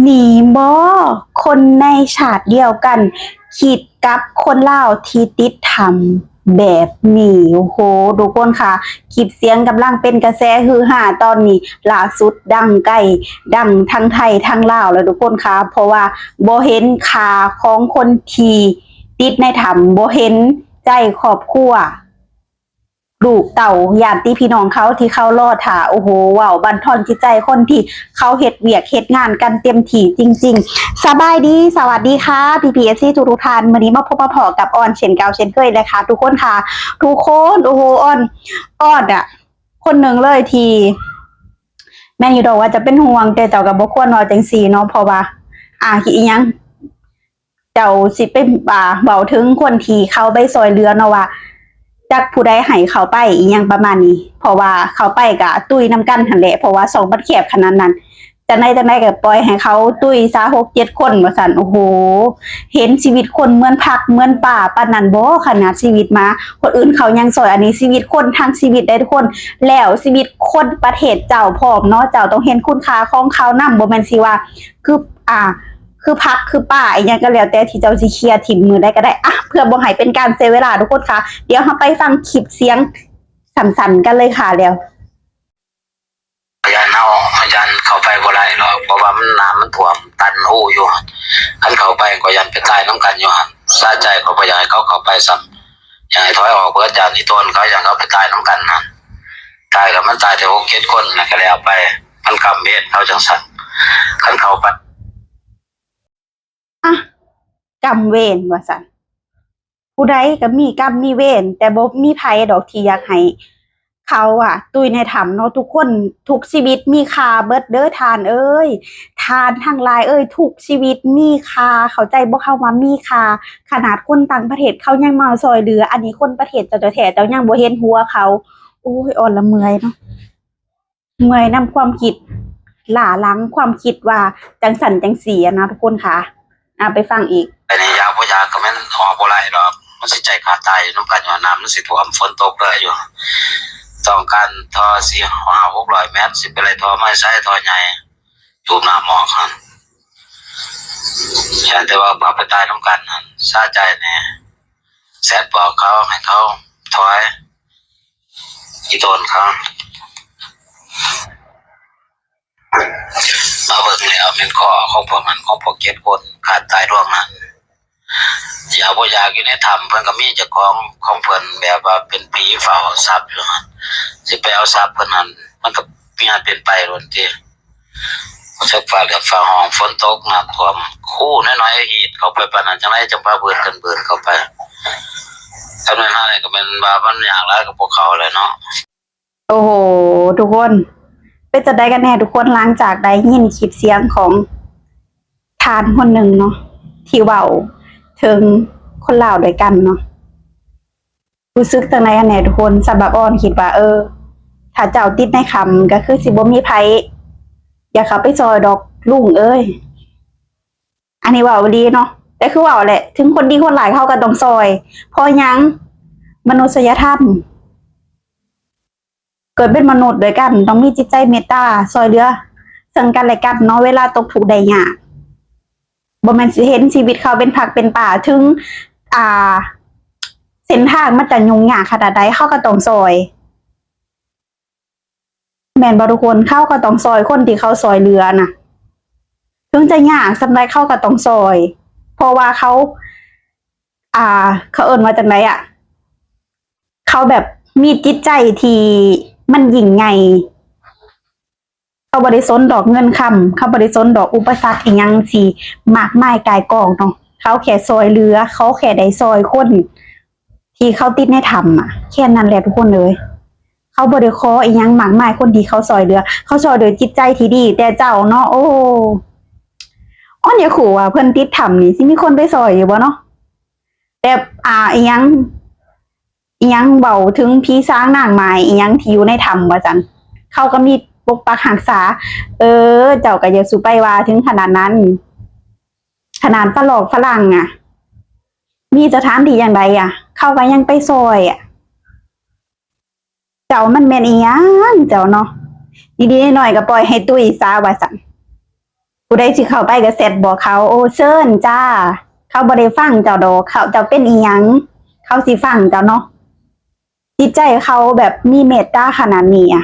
ນີ້ບໍ ຄົນໃນຊາດດຽວກັນ ຄິດກັບຄົນລາວທີ່ຕິດຖ້ຳແບບນີ້. ໂອ້ໂຫ ທຸກຄົນຄ່ະ ຄລິບສຽງກຳລັງເປັນກະແສຮືຫາຕອນນີ້ ລ່າສຸດດັງໄກ ດັງທັງໄທທັງລາວແລ້ວທຸກຄົນຄ່ະ ເພາະວ່າບໍ່ເຫັນຄ່າຂອງຄົນທີ່ຕິດໃນຖ້ຳ ບໍ່ເຫັນໃຈຄອບຄົວ ລູກເຕົ້າ ຍາດຕິພີ່ນ້ອງເຂົາທີ່ເຂົາລໍຖ້າ. ໂອ້ໂຫ ເວົ້າບັນທອນຈິດໃຈຄົນທີ່ເຂົາເຮັດວຽກເຮັດງານກັນເຕັມທີ່ຈິງໆ. ສະບາຍດີ ສະຫວັດດີຄ່ະ ພີ່ໆ ເອັຟຊີ ທຸກໆທ່ານ. ມື້ນີ້ມາພົບມາພໍ້ກັບອອນເຊັ່ນເກົ່າເຊັ່ນເຄີຍແຫຼະຄ່ະ ທຸກຄົນຄ່ະ ທຸກຄົນ. ໂອ້ໂຫ ອອນ ອອນອະ ຄົນໜຶ່ງເລີຍທີ່ ແມ່ນຢູ່ດອກວ່າຈະເປັນຫ່ວງ ແຕ່ເຈົ້າກໍບໍ່ຄວນເວົ້າຈັ່ງຊີ້ເນາະ ເພາະວ່າ ອ່າ ອີຫຍັງ ເຈົ້າຊິໄປ ອ່າ ເວົ້າເຖິງຄົນທີ່ເຂົາໄປຊ່ອຍເຫຼືອເນາະ ວ່າຈັກຜູ້ໃດໃຫ້ເຂົາໄປ ອີຫຍັງປະມານນີ້ ເພາະວ່າເຂົາໄປກະຕຸ້ຍນຳກັນຫັ້ນແຫຼະ ເພາະວ່າຊ່ອງມັນແຄບຂະໜາດນັ້ນ. ຈັ່ງໃດຈັ່ງໃດກໍປ່ອຍໃຫ້ເຂົາຕຸ້ຍຊະ ຫົກເຈັດຄົນວ່າຊັ້ນ. ໂອ້ໂຫ ເຫັນຊີວິດຄົນເໝືອນຜັກເໝືອນປາປານນັ້ນບໍ? ຂະໜາດຊີວິດໝາ ຄົນອື່ນເຂົາຍັງຊ່ອຍ ອັນນີ້ຊີວິດຄົນທັງຊີວິດໄດ໋ທຸກຄົນ. ແລ້ວຊີວິດຄົນປະເທດເຈົ້າພ້ອມເນາະ ເຈົ້າຕ້ອງເຫັນຄຸນຄ່າຂອງເຂົານຳ ບໍ່ແມ່ນຊິວ່າ ຄື ອ່າ ຄືຜັກຄືປາ ອີຫຍັງກໍແລ້ວແຕ່ທີ່ເຈົ້າຊິເຄຍຖິ້ມມື້ໃດກໍໄດ້. ອ່ະ ເພື່ອບໍ່ໃຫ້ເປັນການເສຍເວລາທຸກຄົນຄ່ະ ດຽວເຮົາໄປຟັງຄລິບສຽງສັ້ນໆກັນເລີຍຄ່ະ. ແລ້ວ ຢ້ານເຮົາ ຢ້ານເຂົ້າໄປບໍ່ໄດ້ດອກ ເພາະວ່າມັນ ນ້ຳມັນຖ້ວມຕັນຮູຢູ່. ຄັນເຂົ້າໄປກໍຢ້ານໄປຕາຍນຳກັນຢູ່ຫັ້ນ. ສະໃຈກໍບໍ່ຢາກໃຫ້ເຂົາເຂົ້າໄປຊ້ຳ ຢາກໃຫ້ຖອຍອອກເບີດ ຢ້ານອີ່ຕົນເຂົາ ຢ້ານເຂົາໄປຕາຍນຳກັນຫັ້ນ. ຕາຍກໍມັນຕາຍແຕ່ຫົກເຈັດຄົນນະ ກໍແລ້ວໄປ ມັນກຳເວນເຂົາຈັ່ງຊັ້ນ. ຄັນເຂົາໄປ ອ່ະ ກຳເວນວ່າຊັ້ນ. ຜູ້ໃດກໍມີກຳມີເວນ ແຕ່ບໍ່ມີໃຜດອກທີ່ຢາກໃຫ້ເຂົາອະ ຕຸ້ຍໃນຖ້ຳເນາະ ທຸກຄົນ ທຸກຊີວິດມີຄ່າເບິດເດີທ່ານເອີຍ. ທ່ານທັງຫຼາຍເອີຍ ທຸກຊີວິດມີຄ່າ ເຂົ້າໃຈບໍ່ ຄຳວ່າມີຄ່າ? ຂະໜາດຄົນຕ່າງປະເທດເຂົາຍັງມາຊ່ອຍເຫຼືອ ອັນນີ້ຄົນປະເທດເຈົ້າແທ້ໆ ເຈົ້າຍັງບໍ່ເຫັນຫົວເຂົາ. ໂອ້ຍ ອອນລະເມື່ອຍເນາະ. ເມື່ອຍນຳຄວາມຄິດ ລ້າຫຼັງຄວາມຄິດວ່າຈັ່ງຊັ້ນຈັ່ງຊີ້ຫັ້ນນະ ທຸກຄົນຄ່ະ. ອ່າ ໄປຟັງອີກ. ອັນນີ້ຢາກບໍ່ຢາກກໍແມ່ນອອກບໍ່ໄດ້ດອກ ມັນຊິໃຈຂາດຕາຍຢູ່ນຳກັນ ຍ້ອນນ້ຳມັນຊິຖ້ວມ ຝົນຕົກເລື້ອຍຢູ່. ຕ້ອງການທໍ່ສີ່ຫ້າຫົກຮ້ອຍແມັດ ຊິໄປໄລ່ທໍ່ມາໃສ ທໍ່ໃຫຍ່ ສູບນ້ຳອອກຫັ້ນ. ຢ້ານແຕ່ວ່າເອົາໄປຕາຍນຳກັນຫັ້ນ ສະໃຈແດ່. ແຊັດບອກເຂົາໃຫ້ເຂົາຖອຍ ອີ່ຕົນເຂົາ ມາເບິ່ງແລ້ວແມ່ນຂໍ້ຂອງພວກນັ້ນ ຂອງພວກເຈັດຄົນຂາດຕາຍດວງນັ້ນ. ຢາກບໍ່ຢາກຢູ່ໃນຖ້ຳ ເພິ່ນກໍມີເຈົ້າຂອງຂອງເພິ່ນ ແບບວ່າເປັນຜີເຝົ້າຊັບຢູ່ຫັ້ນ ຊິໄປເອົາຊັບເພິ່ນຫັ້ນ ມັນກໍມີອັນເປັນໄປໂລດຕິ. ຈັກຟ້າເຫຼືອກຟ້າຮ້ອງ ຝົນຕົກ ນ້ຳຖ້ວມ ຄູນ້ອຍໆ ຮີດເຂົ້າໄປປານນັ້ນ ຈັ່ງໃດຈັ່ງພາເບີດກັນເບີດເຂົ້າໄປ. ຄັນແມ່ນເຮົານີ້ກໍແມ່ນວ່າມັນຍາກຫຼາຍກັບພວກເຂົາແຫຼະເນາະ. ໂອ້ໂຫ ທຸກຄົນ ເປັນຈັ່ງໃດກັນແດ່ທຸກຄົນ ຫຼັງຈາກໄດ້ຍິນຄລິບສຽງຂອງທ່ານຄົນໜຶ່ງເນາະ ທີ່ເວົ້າເຖິງຄົນລາວດ້ວຍກັນເນາະ. ຮູ້ສຶກຈັ່ງໃດກັນແດ່ທຸກຄົນ? ສຳລັບອອນຄິດວ່າ ເອີ ຖ້າເຈົ້າຕິດໃນຖ້ຳ ກໍຄືຊິບໍ່ມີໃຜຢາກເຂົ້າໄປຊ່ອຍດອກລຸງເອີຍ. ອັນນີ້ເວົ້າອີ່ຫຼີເນາະ ແຕ່ຄືເວົ້າແຫຼະ ເຖິງຄົນດີຄົນຮ້າຍເຂົາກໍຕ້ອງຊ່ອຍ. ເພາະຫຍັງ? ມະນຸດສະຍະທຳ. ເກີດເປັນມະນຸດດ້ວຍກັນ ຕ້ອງມີຈິດໃຈເມດຕາ ຊ່ອຍເຫຼືອເຊິ່ງກັນແລະກັນເນາະ ເວລາຕົກທຸກໄດ້ຍາກ. ບໍ່ແມ່ນຊິເຫັນຊີວິດເຂົາເປັນຜັກເປັນປາ ເຖິງ ອ່າ ເສັ້ນທາງມັນຈະຫຍຸ້ງຍາກຂະໜາດໃດ ເຂົາກໍຕ້ອງຊ່ອຍ ແມ່ນບໍ່ທຸກຄົນ? ເຂົາກໍຕ້ອງຊ່ອຍຄົນທີ່ເຂົາຊ່ອຍເຫຼືອນະ ເຖິງຈະຍາກສ່ຳໃດເຂົາກໍຕ້ອງຊ່ອຍ ເພາະວ່າເຂົາ ອ່າ ເຂົາເອີ້ນວ່າຈັ່ງໃດອະ ເຂົາແບບມີຈິດໃຈທີ່ມັນຍິ່ງໃຫຍ່. ເຂົາບໍ່ໄດ້ສົນດອກເງິນຄຳ ເຂົາບໍ່ໄດ້ສົນດອກອຸປະສັກອີ່ຫຍັງທີ່ມາກມາຍກ່າຍກອງເນາະ ເຂົາແຄ່ຊ່ອຍເຫຼືອ ເຂົາແຄ່ໄດ້ຊ່ອຍຄົນທີ່ເຂົາຕິດໃນຖ້ຳອະ ແຄ່ນັ້ນແຫຼະທຸກຄົນເອີຍ. ເຂົາບໍ່ໄດ້ຂໍອີ່ຫຍັງມາກມາຍ ຄົນທີ່ເຂົາຊ່ອຍເຫຼືອ ເຂົາຊ່ອຍໂດຍຈິດໃຈທີ່ດີ. ແຕ່ເຈົ້າເນາະ ໂອ້ ອອນຢາກຮູ້ວ່າເພິ່ນຕິດຖ້ຳນີ້ ຊິມີຄົນໄປຊ່ອຍຢູ່ບໍ່ເນາະ? ແບບ ອ່າ ອີ່ຫຍັງ ອີ່ຫຍັງເວົ້າເຖິງຜີສາງນາງໝ້າຍອີ່ຫຍັງທີ່ຢູ່ໃນຖ້ຳວ່າຊັ້ນ ເຂົາກໍມີປົກປັກຮັກສາ. ເອີ ເຈົ້າກໍຢ່າສູ່ໄປວ່າເຖິງຂະໜາດນັ້ນ ຂະໜາດຝຣັ່ງ ຝຣັ່ງອະ ມີສະຖານທີ່ຈັ່ງໃດອະ ເຂົາກໍຍັງໄປຊ່ອຍອະ. ເຈົ້າມັນແມ່ນອີ່ຫຍັງເຈົ້າເນາະ ດີໆໜ້ອຍໆກໍປ່ອຍໃຫ້ຕຸ້ຍຊະວ່າຊັ້ນ. ຜູ້ໃດຊິເຂົ້າໄປກໍແຊັດບອກເຂົາ ໂອ້ ເຊີນຈ້າ ເຂົາບໍ່ໄດ້ຟັງເຈົ້າດອກ ເຂົາ ເຈົ້າເປັນອີ່ຫຍັງ ເຂົາຊິຟັງເຈົ້າເນາະ. ຈິດໃຈເຂົາແບບມີເມດຕາຂະໜາດນີ້ອະ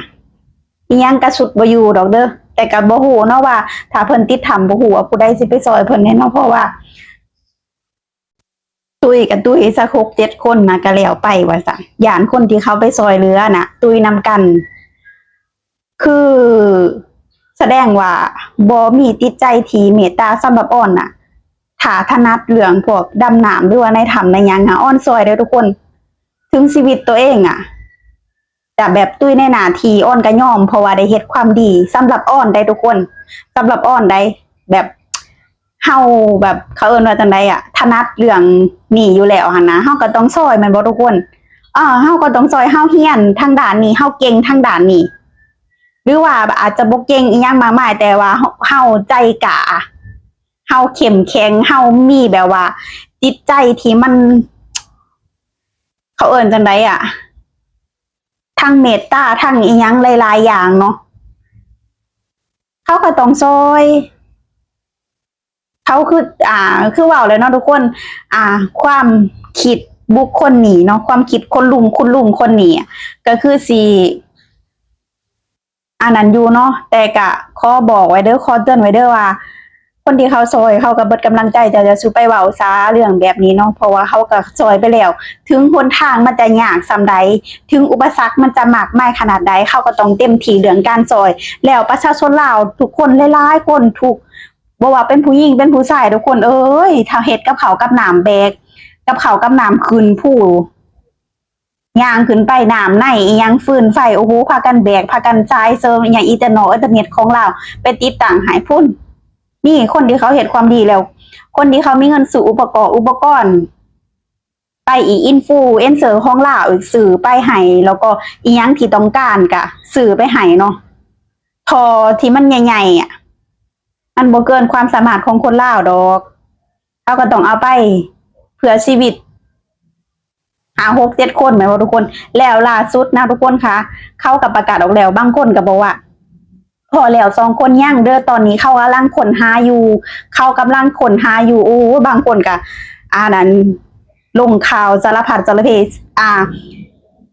ອີ່ຫຍັງກະຊຸດບໍ່ຢູ່ດອກເດີ. ແຕ່ກະບໍ່ຮູ້ເນາະວ່າ ຖ້າເພິ່ນຕິດຖ້ຳ ບໍ່ຮູ້ວ່າຜູ້ໃດຊິໄປຊ່ອຍເພິ່ນແດ່ເນາະ ເພາະວ່າ ຕຸ້ຍກະຕຸ້ຍສັກຫົກເຈັດຄົນນະ ກະແລ້ວໄປວ່າຊັ້ນ ຢ້ານຄົນທີ່ເຂົາໄປຊ່ອຍເຫຼືອນະ ຕຸ້ຍນຳກັນ ຄືສະແດງວ່າບໍ່ມີຈິດໃຈທີ່ເມດຕາສຳລັບອອນນະ. ຖ້າຖະໜັດເລື່ອງພວກດຳນ້ຳ ຫຼືວ່າໃນຖ້ຳໃນຫຍັງອະ ອອນຊ່ອຍເດີທຸກຄົນ ເຖິງຊີວິດໂຕເອງອະ ຈະແບບຕຸ້ຍໃນໜ້າທີ່ ອອນກໍຍອມ ເພາະວ່າໄດ້ເຮັດຄວາມດີສຳລັບອອນໄດ໋ທຸກຄົນ ສຳລັບອອນໄດ໋ ແບບເຮົາແບບ ເຂົາເອີ້ນວ່າຈັ່ງໃດອະ ຖະໜັດເລື່ອງນີ້ຢູ່ແລ້ວຫັ້ນນະ ເຮົາກໍຕ້ອງຊ່ອຍແມ່ນບໍ່ທຸກຄົນ? ເອີ ເຮົາກໍຕ້ອງຊ່ອຍ ເຮົາຮຽນທາງດ້ານນີ້ ເຮົາເກັ່ງທາງດ້ານນີ້ ຫຼືວ່າອາດຈະບໍ່ເກັ່ງອີ່ຫຍັງມາກມາຍ ແຕ່ວ່າເຮົາ ເຮົາໃຈກ້າ ເຮົາເຂັ້ມແຂງ ເຮົາມີແບບວ່າຈິດໃຈທີ່ມັນ ເຂົາເອີ້ນຈັ່ງໃດອະ ທັງເມດຕາ ທັງອີ່ຫຍັງຫຼາຍໆຢ່າງເນາະ ເຂົາກໍຕ້ອງຊ່ອຍ. ເຂົາຄື ອ່າ ຄືເວົ້າແຫຼະເນາະທຸກຄົນ ອ່າ ຄວາມຄິດບຸກຄົນນີ້ເນາະ ຄວາມຄິດຄົນລຸງ ຄຸນລຸງຄົນນີ້ ກໍຄືຊິ ອັນນັ້ນຢູ່ເນາະ ແຕ່ກະຂໍບອກໄວ້ເດີ ຂໍເຕືອນໄວ້ເດີວ່າ ຄົນທີ່ເຂົາຊ່ອຍ ເຂົາກໍເບິດກຳລັງໃຈ ເຈົ້າຢ່າສູ່ໄປເວົ້າສາເລື່ອງແບບນີ້ເນາະ ເພາະວ່າເຂົາກໍຊ່ອຍໄປແລ້ວ ເຖິງຫົນທາງມັນຈະຍາກສ່ຳໃດ ເຖິງອຸປະສັກມັນຈະມາກມາຍຂະໜາດໃດ ເຂົາກໍຕ້ອງເຕັມທີ່ເລື່ອງການຊ່ອຍ. ແລ້ວປະຊາຊົນລາວທຸກຄົນ ຫຼາຍໆຄົນ ທຸກ ບໍ່ວ່າເປັນຜູ້ຍິງເປັນຜູ້ຊາຍ ທຸກຄົນເອີຍ ຖ້າເຮັດກັບເຂົ້າກັບນ້ຳ ແບກກັບເຂົ້າກັບນ້ຳຂຶ້ນພູ ຍ່າງຂຶ້ນໄປນ້ຳໃນອີ່ຫຍັງ ຟືນໄຟ ໂອ້ໂຫ ພາກັນແບກ ພາກັນສາຍເສີມອີ່ຫຍັງ ອີຕາໜໍ່ເອີຕາເມັດຂອງລາວ ໄປຕິດຕັ້ງໃຫ້ພຸ້ນ. ນີ້ຄົນທີ່ເຂົາເຮັດຄວາມດີແລ້ວ ຄົນທີ່ເຂົາມີເງິນຊື້ອຸປະກອບ ອຸປະກອນ ໄປອີກ ອິນຟລູເອັນເຊີຂອງລາວອີກ ຊື້ໄປໃຫ້ ແລ້ວກໍອີ່ຫຍັງທີ່ຕ້ອງການກະຊື້ໄປໃຫ້ເນາະ. ທໍ່ທີ່ມັນໃຫຍ່ໆອະ ມັນບໍ່ເກີນຄວາມສາມາດຂອງຄົນລາວດອກ ເຂົາກໍຕ້ອງເອົາໄປເພື່ອຊີວິດ ຫ້າ ຫົກ ເຈັດຄົນ ແມ່ນບໍ່ທຸກຄົນ? ແລ້ວລ່າສຸດນະທຸກຄົນຄະ ເຂົາກໍປະກາດອອກແລ້ວ ບາງຄົນກໍບອກວ່າ ພໍແລ້ວສອງຄົນ ຍັງເດີ ຕອນນີ້ເຂົາກຳລັງຄົ້ນຫາຢູ່ ເຂົາກຳລັງຄົ້ນຫາຢູ່. ໂອ້ ບາງຄົນກໍ ອ່າ ນັ້ນ ລົງຂ່າວສາລະພັດສາລະເພ ອ່າ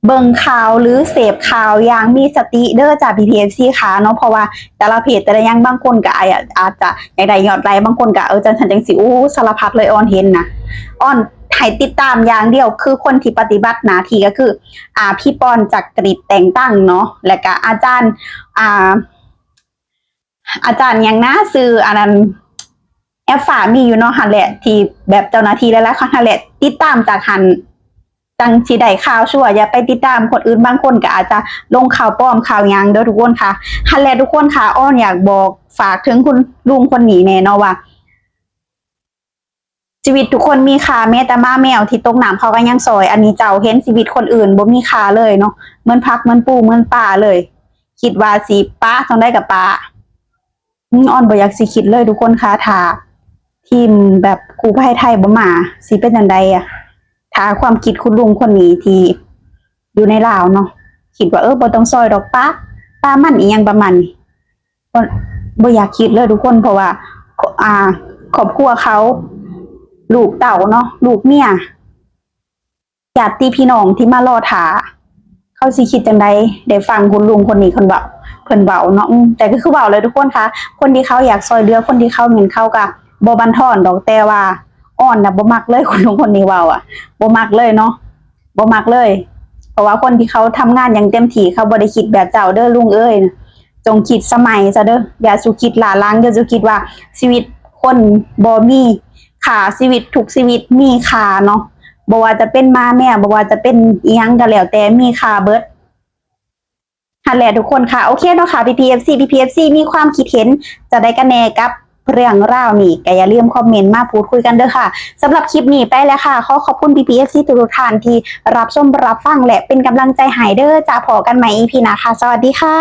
ເບິ່ງຂ່າວ ຫຼື ເສບຂ່າວຢ່າງມີສະຕິເດີຈ້າ ພີ່ໆ ເອັຟຊີ ຂາເນາະ ເພາະວ່າແຕ່ລະເພຈແຕ່ລະຫຍັງ ບາງຄົນກໍອາດ ອາດຈະຢາກໄດ້ຍອດໄລ ບາງຄົນກໍ ເອີ ຈັ່ງຊັ້ນຈັ່ງຊີ້ ໂອ້ ສາລະພັດເລີຍ ອອນເຫັນນະ ອອນໃຫ້ຕິດຕາມຢ່າງດຽວ ຄືຄົນທີ່ປະຕິບັດໜ້າທີ່ກໍຄື ອ່າ ພີ່ປອນ ຈັກກະລິດ ແຕ່ງຕັ້ງເນາະ ແລ້ວກໍອາຈານ ອ່າ ອາຈານຫຍັງນະ ຊື່ອັນນັ້ນ ແອບຟ້າມີຢູ່ເນາະ ຫັ້ນແຫຼະ ທີ່ແບບເຈົ້າໜ້າທີ່ຫຼາຍໆຄົນ ຫັ້ນແຫຼະ ຕິດຕາມຈາກຫັ້ນ ຈັ່ງຊິໄດ້ຂ່າວຊົ່ວ ຢ່າໄປຕິດຕາມຄົນອື່ນ ບາງຄົນກໍອາດຈະລົງຂ່າວປອມຂ່າວຫຍັງເດີທຸກຄົນຄະ. ຫັ້ນແຫຼະທຸກຄົນຄະ ອອນຢາກບອກຝາກເຖິງຄຸນລຸງຄົນນີ້ແດ່ເນາະວ່າ ຊີວິດທຸກຄົນມີຄ່າ ແມ້ແຕ່ໝາແມວທີ່ຕົກນ້ຳເຂົາກໍຍັງຊ່ອຍ ອັນນີ້ເຈົ້າເຫັນຊີວິດຄົນອື່ນບໍ່ມີຄ່າເລີຍເນາະ ເໝືອນຜັກເໝືອນປູເໝືອນປາເລີຍ ຄິດວ່າຊິປະຈັ່ງໃດກໍປະ. ອືມ ອອນບໍ່ຢາກຊິຄິດເລີຍທຸກຄົນຄະ ຖ້າທີມແບບກູ້ໄພໄທບໍ່ມາ ຊິເປັນຈັ່ງໃດອະ ຖ້າຄວາມຄິດຄຸນລຸງຄົນນີ້ທີ່ຢູ່ໃນລາວເນາະ ຄິດວ່າ ເອີ ບໍ່ຕ້ອງຊ່ອຍດອກ ປະ ປະມັນ ອີ່ຫຍັງປະມານນີ້ ບໍ່ ບໍ່ຢາກຄິດເລີຍທຸກຄົນ ເພາະວ່າ ອ່າ ຄອບຄົວເຂົາ ລູກເຕົ້າເນາະ ລູກເມຍ ຍາດຕິພີ່ນ້ອງທີ່ມາລໍຖ້າ ເຂົາຊິຄິດຈັ່ງໃດ ໄດ້ຟັງຄຸນລຸງຄົນນີ້ເພິ່ນເວົ້າ ເພິ່ນເວົ້າເນາະ. ອືມ ແຕ່ກໍຄືເວົ້າແຫຼະທຸກຄົນຄະ ຄົນທີ່ເຂົາຢາກຊ່ອຍເຫຼືອ ຄົນທີ່ເຂົາແມ່ນ ເຂົາກໍບໍ່ບັນທອນດອກ ແຕ່ວ່າອອນນະບໍ່ມັກເລີຍ ຄຸນລຸງຄົນນີ້ເວົ້າອະ ບໍ່ມັກເລີຍເນາະ ບໍ່ມັກເລີຍ ເພາະວ່າຄົນທີ່ເຂົາທຳງານຢ່າງເຕັມທີ່ ເຂົາບໍ່ໄດ້ຄິດແບບເຈົ້າເດີລຸງເອີຍ. ຈົ່ງຄິດສະໄໝຊະເດີ ຢ່າສູ່ຄິດລ້າຫຼັງ ຢ່າສູ່ຄິດວ່າຊີວິດຄົນບໍ່ມີຄ່າ ຊີວິດທຸກຊີວິດມີຄ່າເນາະ ບໍ່ວ່າຈະເປັນໝາແມວ ບໍ່ວ່າຈະເປັນອີ່ຫຍັງກໍແລ້ວແຕ່ ມີຄ່າເບິດ ຫັ້ນແຫຼະທຸກຄົນຄະ. ໂອເຄເນາະຄະ ພີ່ໆ ເອັຟຊີ ພີ່ໆ ເອັຟຊີ ມີຄວາມຄິດເຫັນຈັ່ງໃດກັນແດ່ກັບເລື່ອງລາວນີ້ ກໍຢ່າລືມຄອມເມັນມາພູດຄຸຍກັນເດີຄະ. ສຳລັບຄລິບນີ້ໄປແລ້ວຄະ ຂໍຂອບຄຸນ ພີ່ໆ ເອັຟຊີ ທຸກໆທ່ານທີ່ຮັບຊົມ ຮັບຟັງ ແລະ ເປັນກຳລັງໃຈໃຫ້ເດີຈ້າ. ພໍ້ກັນໃໝ່ ອີພີ ໜ້າຄະ. ສະຫວັດດີຄະ.